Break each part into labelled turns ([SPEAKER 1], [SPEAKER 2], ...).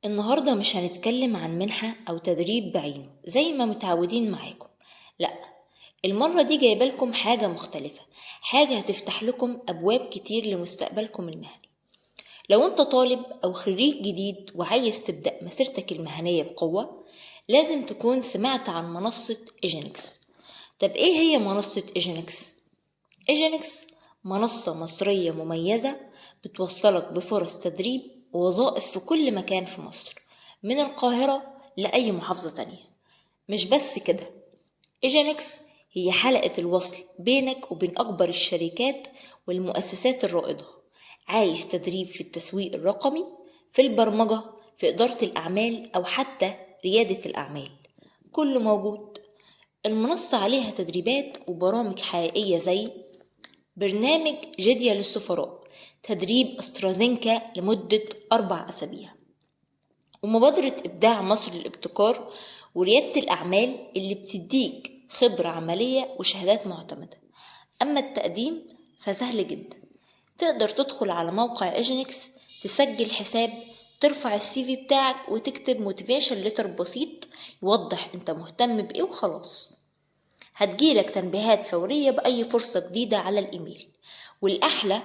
[SPEAKER 1] النهاردة مش هنتكلم عن منحة أو تدريب بعينه زي ما متعودين معاكم، لأ، المرة دي جايبالكم حاجة مختلفة، حاجة هتفتح لكم أبواب كتير لمستقبلكم المهني. لو انت طالب أو خريج جديد وعايز تبدأ مسيرتك المهنية بقوة، لازم تكون سمعت عن منصة إيجينكس. طب إيه هي منصة إيجينكس؟ إيجينكس منصة مصرية مميزة بتوصلك بفرص تدريب ووظائف في كل مكان في مصر، من القاهرة لأي محافظة تانية. مش بس كده، إيجينكس هي حلقة الوصل بينك وبين أكبر الشركات والمؤسسات الرائدة. عايز تدريب في التسويق الرقمي، في البرمجة، في إدارة الأعمال، أو حتى ريادة الأعمال، كله موجود. المنصة عليها تدريبات وبرامج حقيقية زي برنامج جديا للسفراء، تدريب أسترازينكا لمدة 4 أسابيع، ومبادرة إبداع مصر للابتكار وريادة الأعمال اللي بتديك خبرة عملية وشهادات معتمدة. أما التقديم فسهل جدا، تقدر تدخل على موقع إيجينكس، تسجل حساب، ترفع ال CV بتاعك، وتكتب motivation letter بسيط يوضح انت مهتم بإيه وخلاص. هتجيلك تنبيهات فورية بأي فرصة جديدة على الإيميل. والأحلى،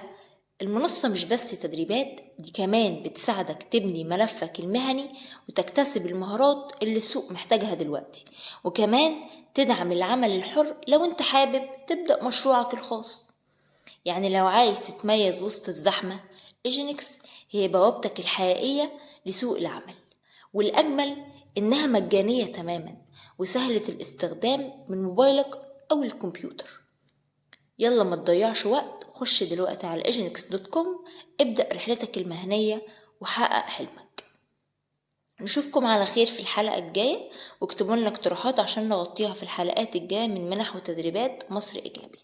[SPEAKER 1] المنصة مش بس تدريبات، دي كمان بتساعدك تبني ملفك المهني وتكتسب المهارات اللي السوق محتاجها دلوقتي، وكمان تدعم العمل الحر لو انت حابب تبدأ مشروعك الخاص. يعني لو عايز تتميز وسط الزحمة، إيجينكس هي بوابتك الحقيقية لسوق العمل. والأجمل إنها مجانية تماما وسهلة الاستخدام من موبايلك أو الكمبيوتر. يلا ما تضيعش وقت، خش دلوقتي على egynex.com، ابدأ رحلتك المهنية وحقق حلمك. نشوفكم على خير في الحلقة الجاية، واكتبوا لنا اقتراحات عشان نغطيها في الحلقات الجاية من منح وتدريبات مصر إيجابي.